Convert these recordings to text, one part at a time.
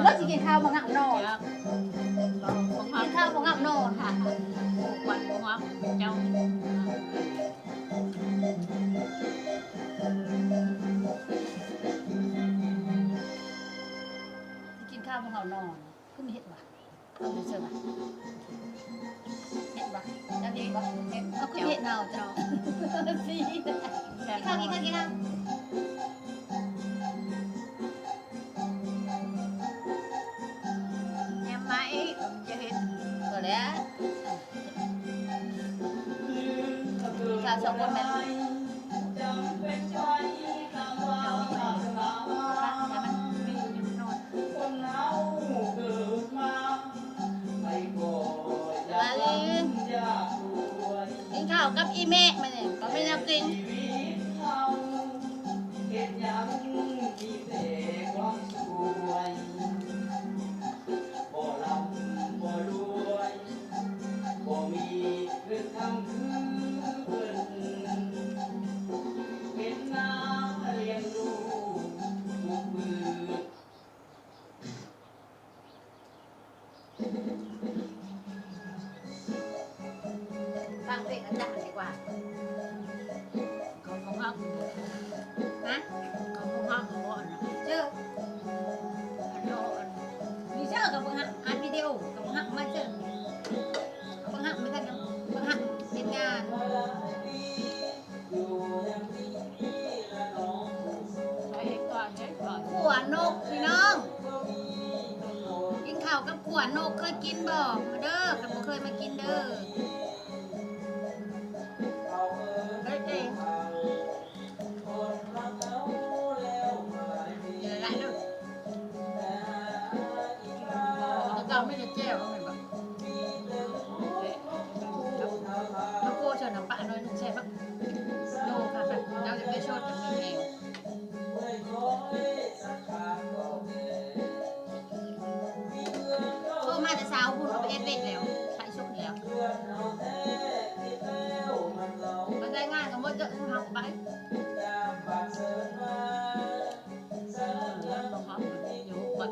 ເລີຍຊິກິນເຂົ້າບໍ່ງາມໜໍ່ ກິນເຂົ້າບໍ່ງາມໜໍ່ ຄວັນບໍ່ງາມເຈົ້າ ຊິກິນເຂົ້າບໍ່ງາມໜໍ່ ຄືມີເຫັດຫວາ ເອົາໄປເຊີບ ເຫັດຫວາ ຈະເຫັດຫວາ ເຫັດ ເອົາຄືເຫັດເນົ່າເຈົ້າ ສີ ກິນເຂົ້າ ກິນເຂົ້າ ກິນເຂົ້າ ແຍມໄມ້ ຈະເຫັດ ກໍແລ້ວ ກິນເຂົ້າສອງຄົນແມ່ນ ກິນເຂົ້າກັບອີ່ແມ່ມື້ນີ້ ບໍ່ມີແນວກິນ ບໍ່ມີເງິນຄຳຄືເພິ່ນ ເຫັນນາລ້ຽງລູກທຸກມື້. ຟັງເພງອາຈານດີກວ່າ. ເຂົາບໍ່ຮັກ ຮະ ເຂົາບໍ່ຮັກບໍ່ອັນນັ້ນ ເຈີ ອັນນັ້ນ ມີເຈີກໍບໍ່ຮັກ ອັດວິດີໂອກໍບໍ່ຮັກ ມາເຈີກໍບໍ່ຮັກ ມາເຈີກໍບໍ່ຮັກ ເຮັດງານ ໄປເຮັດກ່ອນ ເຮັດກ່ອນ ຂົ້ວນົກພີ່ນ້ອງ ກິນເຂົ້າກັບຂົ້ວນົກ ເຄີຍກິນບໍ່? ມາເດີ ຄັນບໍ່ເຄີຍມາກິນເດີ. ເຮັດເອງ ເດີຫຼາຍໆເດີ ແຕ່ເກົ່າມີແຕ່ແຈ່ວເນາະ ແມ່ນບໍ່? ມາໂປະໃສ່ນ້ຳປາໜ້ອຍໜຶ່ງແຊບເນາະ ໂນ ຄ່ະ ເຈົ້າຈະໄປຊົດກັນເອງ. ໂທມາແຕ່ເຊົ້າພຸ້ນ ເອົາໄປເຮັດເວກແລ້ວ ໄປຊົດແລ້ວ ໄປໃຊ້ງານກໍໝົດເດີ ເຮົາກໍໄປ ເອີ ມັນບໍ່ເອົາຢູ່ບັດ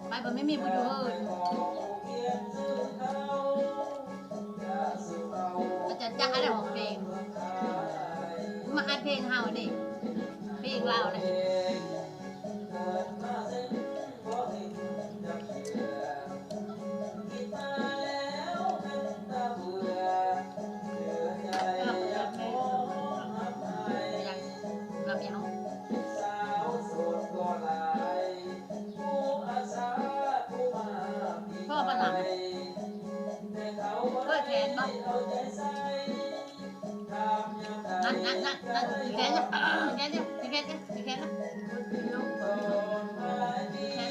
ໄປບໍ່ມີ ມີຜູ້ຢູ່ເຮີນ ອາຈານຈັກອັນໃດຮ້ອງເພງ ມາອັດເພງເຮົາເດ້ ເພງລາວນະ. ພໍບໍ່ລະ ເປີດແຂນບໍ່? ນັ້ນ ນັ້ນ ນັ້ນ ຖືແຂນ ຖືແຂນ ຖືແຂນ ຖືແຂນ ຖືແຂນ ແຂນ ແຂນ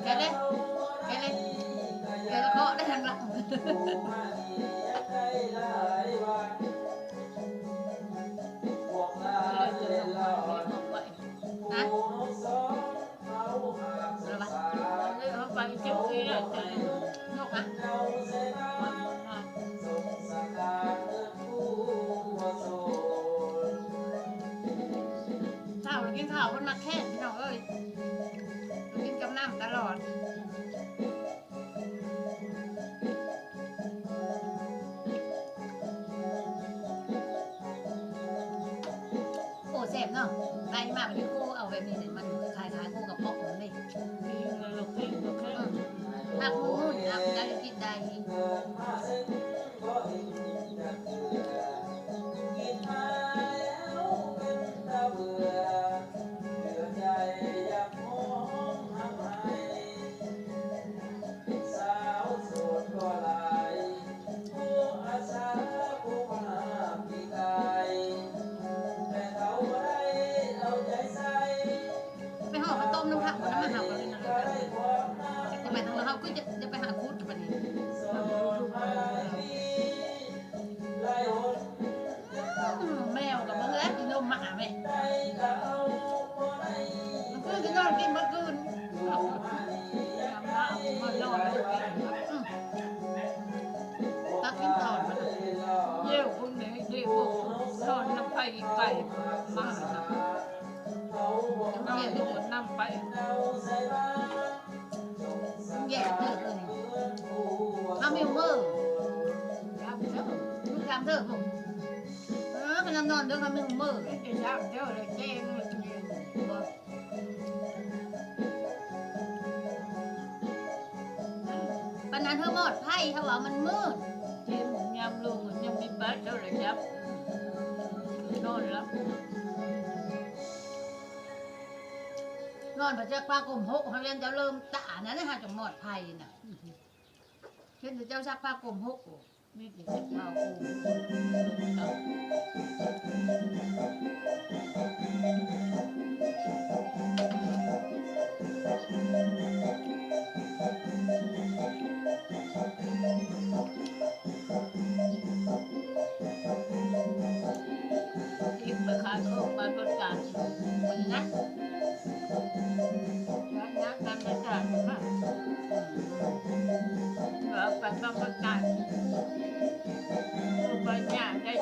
ແກະເລີຍ ແກະເລີຍ ແກະແລ້ວເຄາະໄດ້ທາງຫຼັງ ຮະ? ເອົາໄປເກັບເອງເລີຍ ນົກອະ ເຊົ້າກິນເຂົ້າ ເພິ່ນມັກແຄນ ພີ່ນ້ອງເອີຍ ກິນກັບນ້ຳຕະຫຼອດ. ໂອ້ ແຊບເນາະ ໄດ້ມາບັດນີ້ ໂອ້ ເອົາແບບນີ້ ມັນຄ້າຍໆ ໂອ້ ກະເປາະມັນເດ້ ອືມ ຜັກໝຸ່ນໆ ເຈົ້າກິນໄດ້. ໄປຫໍ່ເຂົ້າຕົ້ມນຳຜັກບໍ່ນຳມາຫາບໍ່ເລີຍນະ ແຕ່ໝາຍເຖິງວ່າເຮົາຄືຈະ ຈະໄປຫາຂຸດບັດນີ້ ອືມ ແມວກໍເບິ່ງແລ້ວ ກິນນົມໝາແມ່ ມື້ຄືນກໍນອນກິນເບິດຄືນ ນອນ ອືມ ຕັກກິນຕອນ ເຢີວຄົນນີ້ ເດີ ນອນນຳ ໄປມານຳ ແມ່ນຄົນນຳໄປ ແຍກເດີ ເຮົາມີຮູ້ມື້ ຢາມເດີ ຢາມເດີ ເອີ ກຳລັງນອນເດີ ເຮົາມີຮູ້ມື້ ຢາມເດີ ແຈ້ງ ປານນັ້ນເຮີມອດໄຟ ເຮົາວ່າມັນມືດ ເຈັບຍາມລົງ ຍັງມີປາໂທລະສັບ ນອນຫຼັບ ນອນໄປຈັກຜ້າກົມຫົກ ເຮົາຍັງຈະເລີ່ມຕານັ້ນ ເຮົາຈະມອດໄຟນະ ເຫັນແຕ່ເຈົ້າຊັກຜ້າກົມຫົກ ມີແຕ່ເຈັບເຂົ້າ ອີກໄປຂາຍຂອງບ້ານບົດການ ມັນໜັກ ງານ ງານບ້ານບົດການ ເອົາໄປບຳບັດການ ບໍ່ໄປຍາກໄດ້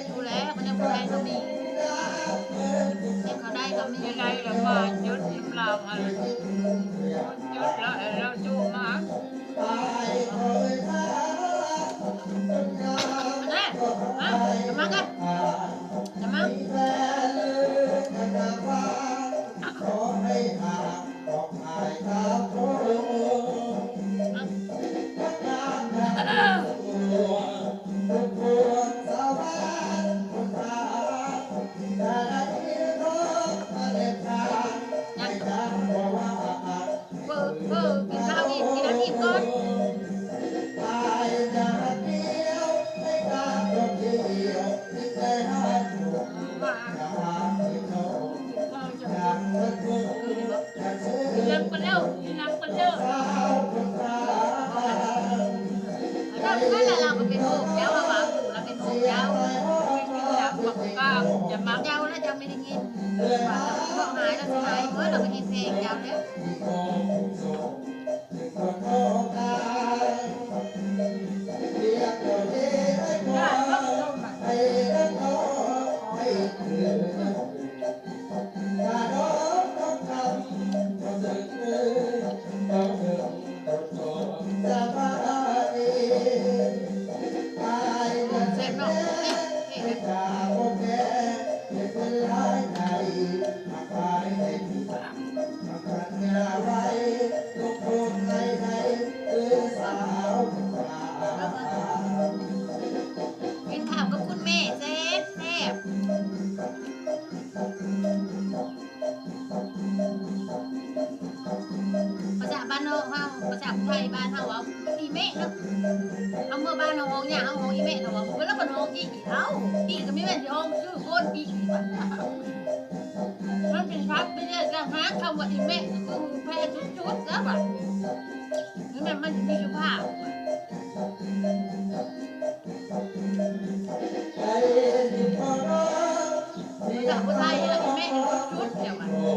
ຢູ່ແລ້ວ ມັນຍັງບໍ່ໄດ້ກໍມີ ຍັງເຂົາໄດ້ກໍມີ ໄດ້ລະມາຢຸດນຳລາວຫັ້ນ ຢຸດລະ ແລ້ວສູ້ມາ ມາເດີ ມາ ມາກັນ ມາ ເບີ ເບີ ກິນເຂົ້າອີກ ກິນນ້ຳອີກກ່ອນ ກິນນ້ຳກ່ອນແລ້ວ ກິນນ້ຳກ່ອນເດີ ເຈົ້ານັ້ນແຫຼະ ລາວກໍເປັນໂຮກເຈົ້າ ລາວວ່າເປັນໂຮກເຈົ້າ ກິນນ້ຳບັກກ້າ ຢ່າມັກ ເຈົ້າລະ ເຈົ້າມີ ໄດ້ຍິນວ່າເຈົ້າບອກຫາຍ ລາວຊິຫາຍເບິດ ລາວກໍເຮັດເພງເຈົ້າເດີ້ ແຊບເນາະ ນີ້ ນີ້ ນີ້ ກິນເຂົ້າກັບຄຸນແມ່ແຊບໆ. ພາສາບ້ານເຮົາ ພາສາໄທບ້ານເຮົາເວົ້າອີ່ແມ່ເນາະ ເຮົາເມືອບ້ານເຮົາຮ້ອງຫຍັງ ເຮົາຮ້ອງອີ່ແມ່ ເຮົາເວົ້າ ເວລາເພິ່ນຮ້ອງອີ່ ເອົ້າ ອີ່ກໍມີແມ່ນຊິຮ້ອງຊື່ຄົນອີ່ ມັນເປັນສັບ ເປັນເລື່ອງຕ່າງຫາກ ຄຳວ່າອີ່ແມ່ກໍຄືແພງສຸດໆ ແລ້ວບາດນີ້ ແມ່ນມັນຊິມີຢູ່ພາກ ພາສາຜູ້ໄທລະອີ່ແມ່ສຸດໆ ແລ້ວບາດນີ້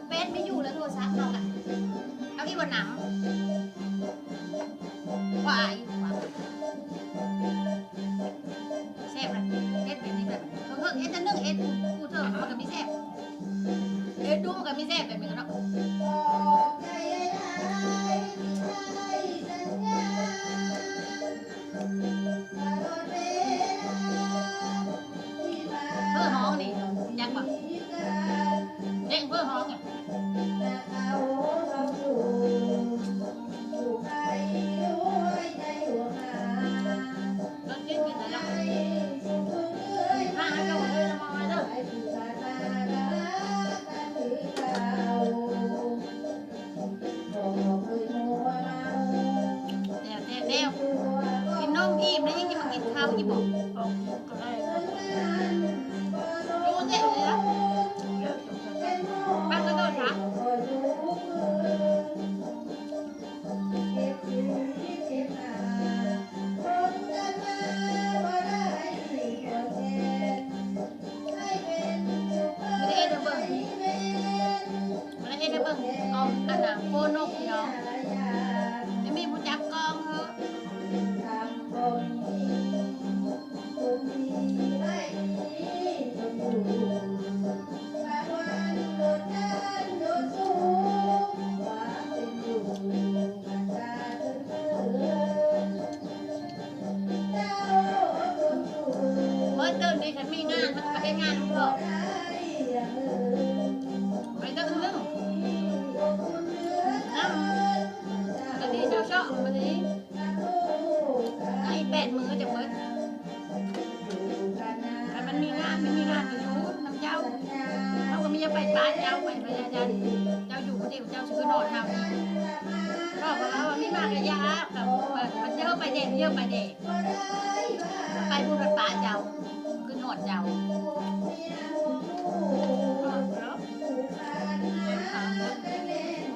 ແປ້ນໄມ່ຢູ່ແລ້ວ ໂທລະສັບເຮົາກະ ເອົາອີ່ບໍ່ໜຳ ວ່າ ເດີນນີ້ ຄັນມີງານ ມັນກໍໄປເຮັດງານນຳພໍ່ ໄປເດີນໜຶ່ງນຳ ກໍດີເຊົາໆ ມື້ນີ້ ໃຫ້ແປດມື້ຈັ່ງເບິດ ຄັນມັນມີງານ ມັນມີງານກໍຢູ່ນຳເຈົ້າ ເຮົາກໍມີຫຍັງໄປປະເຈົ້າ ໄປ ໄປ ເຈົ້າຢູ່ຜູ້ດຽວ ເຈົ້າຊິຄືນອນເຮົານີ້ ເພາະວ່າເຮົາມີມາກໍຢາກ ກໍ ມັນເຢີໄປແດ່ ເຢີໄປແດ່ ໄປພຸ້ນໄປປະເຈົ້າ ຄືນອນເຈົ້າ ໂ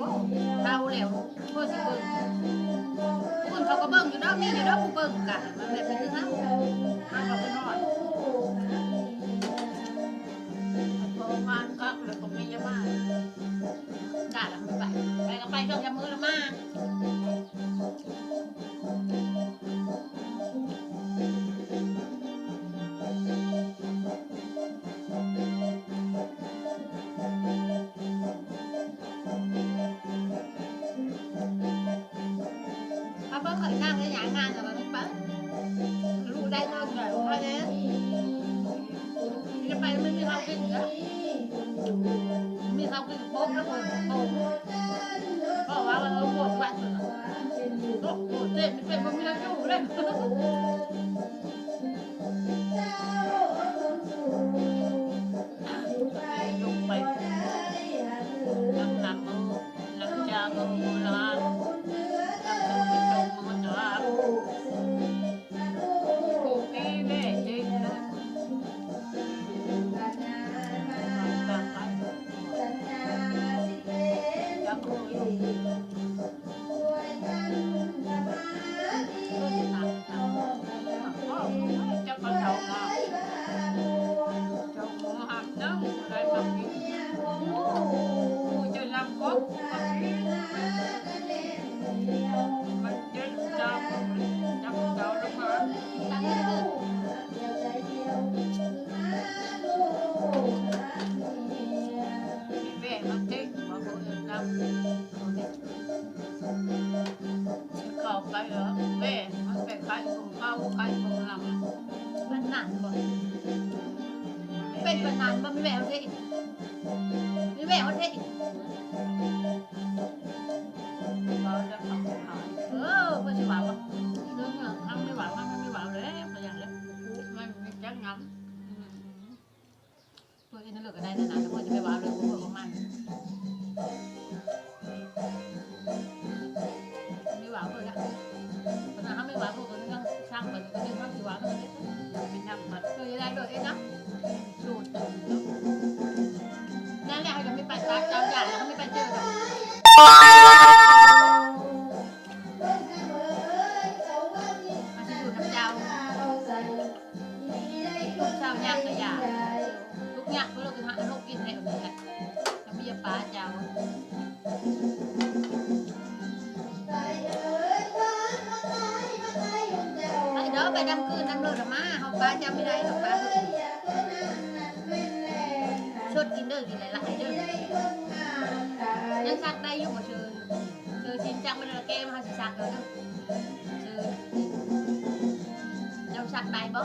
ອ້ ເຖົ້າແລ້ວ ເພິ່ນຊິເບິ່ງ ຜູ້ອື່ນເຂົາກໍເບິ່ງຢູ່ເນາະ ມີຢູ່ເນາະຜູ້ເບິ່ງກະ ມັນແບບຄືເຮົາ ເຮົາກໍຄືຮອດ ພໍງານຄັກແລ້ວກໍມີມາ ກະລະໄປ ໄປກໍໄປ ສອງສາມມື້ລະມາ. ເອົາເບິ່ງຂ້ອຍນັ່ງໄດ້ຫຍັງງານແລ້ວມັນໄປ ລູກໄດ້ເງິນແລ້ວ ພໍແລ້ວ ຊິໄປມັນມີເຮົາກິນເດີ ມີເຮົາກິນໂປະແລ້ວໂປະ ເພາະວ່າເຮົາບວກວັດເດີ ໂອ້ໂຫ ເຈັບເປັນບໍ່ມີເຮົາຢູ່ເລີຍ. ລົງໄປນຳນຳເອີ ນຳຈາເອີໂບລານ ນຳເອີໄປຊົມໂມຈາ ໂກປີແມ່ເຈັງເດີ ຈາເອີ ເອີ ນະ ເຈົ້າກໍເຖົ້າມາ ເຈົ້າບໍ່ຮັບນຳ ໄດ້ມາກິນ ໂອ້ ເຈົ້ານຳກົບ ມັນເຈັບຈາ ຈັບເຈົ້າລົງມາ ແມ່ມາຕິ ວ່າບໍ່ເອີ້ນນຳ ເຂົ້າໄປເອີ ແມ່ມັນໄປໄຄຂອງເຂົາ ໄຄຂອງລຳ ມັນນັ້ນບໍ່ ເປັນປານນັ້ນບໍ່ ມີແວວເດ້ ມີແວວເດ້ ເວົ້າແລ້ວເຂົາບໍ່ຂາຍ ເອີ ເພິ່ນຊິວ່າບໍ່ ເລື່ອງເລື່ອງທາງມີຫວັງ ທາງມີຫວັງແລ້ວ ບໍ່ຢາກແລ້ວ ມັນມີຈັກງາມ ອືມ ເພິ່ນເຮັດແນວເລີກກໍໄດ້ນະ ນະ ແຕ່ເພິ່ນຈະໄປວ່າເລີຍ ເພິ່ນບໍ່ມັນ ມີວ່າເພິ່ນລະ ເພິ່ນວ່າເຮົາມີວ່າເພິ່ນກໍຍັງຊ່າງເພິ່ນ ກໍຍັງເຮົາຊິວ່າເພິ່ນເດ້ ເປັນນຳເພິ່ນ ເພິ່ນຈະໄດ້ໂດດເອງນະ ສູດ ນັ້ນແຫຼະ ເຮົາຈະມີໄປຕາເຈົ້າຢ່າງ ເຮົາມີໄປເຈີດອກ ເຮົາຊິຢູ່ນຳເຈົ້າ. ລູກສາວຍາກກະຢາກ ທຸກຍາກເພິ່ນກໍຫາລູກກິນໃຫ້ເອົານີ້ແຫຼະ ກະເບຍປາເຈົ້າ ໄປເດີ ໄປນຳຄືນນຳໂລດມາ ເຮົາປາເຈົ້າບໍ່ໄດ້ ເຮົາປາເພິ່ນ ຊົດກິນເດີ ກິນຫຼາຍໆເດີ ຍັງຊັກໄດ້ຢູ່ບໍ່ເຊີ? ເຊີຊິນຈັກມື້ລະແກ້ມາ ເຮົາຊິຊັກເອົາເດີ ເຊີ ເຈົ້າຊັກໄດ້ບໍ່?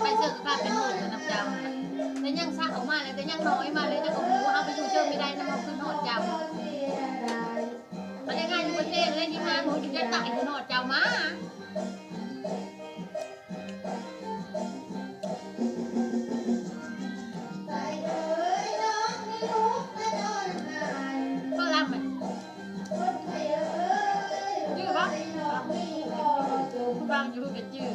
ໄປເຊີກໍພາໄປໂນດນຳເຈົ້າ ແຕ່ຍັງສະອອກມາແລ້ວ ແຕ່ຍັງນ້ອຍມາແລ້ວ ເຈົ້າກໍຮູ້ວ່າເຮົາໄປຢູ່ເຊີບໍ່ໄດ້ນຳ ເຮົາຄືນຮອດເຈົ້າ ໄປໄດ້ງານຢູ່ປະເທດແລ້ວ ທີ່ມາບໍ່ໄດ້ຕາຍຄືນຮອດເຈົ້າມາ. ເພິ່ນລຳມັນຈື່ບໍ່? ຟັງຢູ່ກະຈື່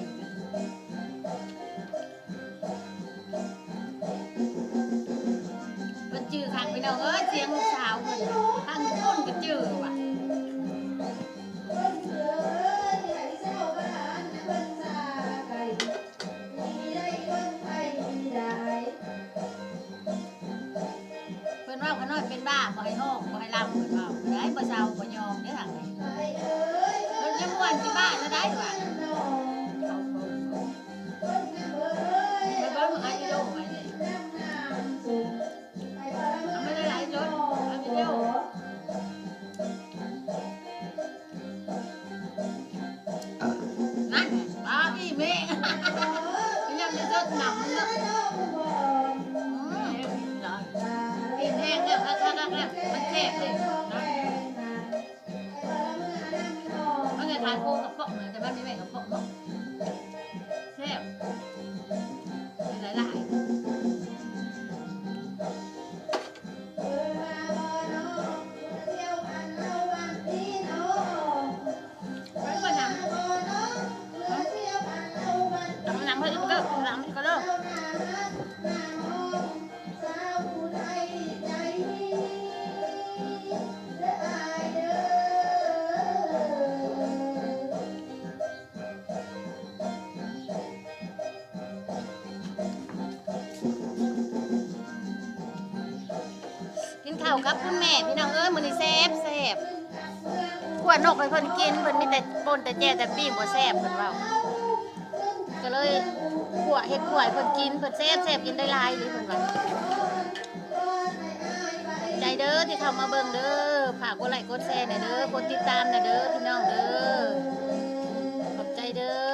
ເພິ່ນຈື່ຄັກພີ່ນ້ອງເອີຍ ສຽງລູກສາວເພິ່ນ ຟັງຢູ່ພຸ້ນກະຈື່ວ່າ. ເພິ່ນເວົ້າຂະນ້ອຍເປັນບ້າ ບໍ່ໃຫ້ຮ້ອງ ບໍ່ໃຫ້ລຳ ເພິ່ນເວົ້າ ຜູ້ໃດບໍ່ເຊົາບໍ່ຍອມເດ້ທາງນີ້ ເພິ່ນຍັງມ່ວນຊິບ້າແນວໃດວ່າ ເຂົາເບິ່ງ ເບິ່ງ ເບິ່ງ ໄອໂດ ໄອໂດ ເອົາມາໄລຟ໌ສົດ ໄອວິດີໂອ. ຍັງໄດ້ເລີດໜັງເນາະ ອືມ ກິນແຮງແລ້ວ ຄັກໆໆ ມັນແຊບເດ້ເນາະ. ມັນຄ້າຍໆ ໂຄກະເປາະ ແຕ່ມັນມີແມ່ນກະເປາະເນາະ ແຊບ ກິນຫຼາຍໆ. ໄປກ່ອນນະ ເອົານຳເພິ່ນອີກເດີ້ ນຳອີກເດີ້. ກິນເຂົ້າກັບຄຸນແມ່ພີ່ນ້ອງເອີຍ ມື້ນີ້ແຊບໆ ຂົ້ວນົກໃຫ້ເພິ່ນກິນ ເພິ່ນມີແຕ່ປົ່ນແຕ່ແຈ່ວແຕ່ປີ້ງ ບໍ່ແຊບເພິ່ນເວົ້າ ກໍເລີຍຂົ້ວ ເຮັດຂົ້ວໃຫ້ເພິ່ນກິນ ເພິ່ນແຊບໆ ກິນໄດ້ຫຼາຍເລີຍເພິ່ນວ່າ. ຂອບໃຈເດີ້ທີ່ເຂົ້າມາເບິ່ງເດີ້ ຝາກກົດໄລ້ກົດແຊແດ່ເດີ້ ກົດຕິດຕາມແດ່ເດີ້ພີ່ນ້ອງເດີ້ ຂອບໃຈເດີ້.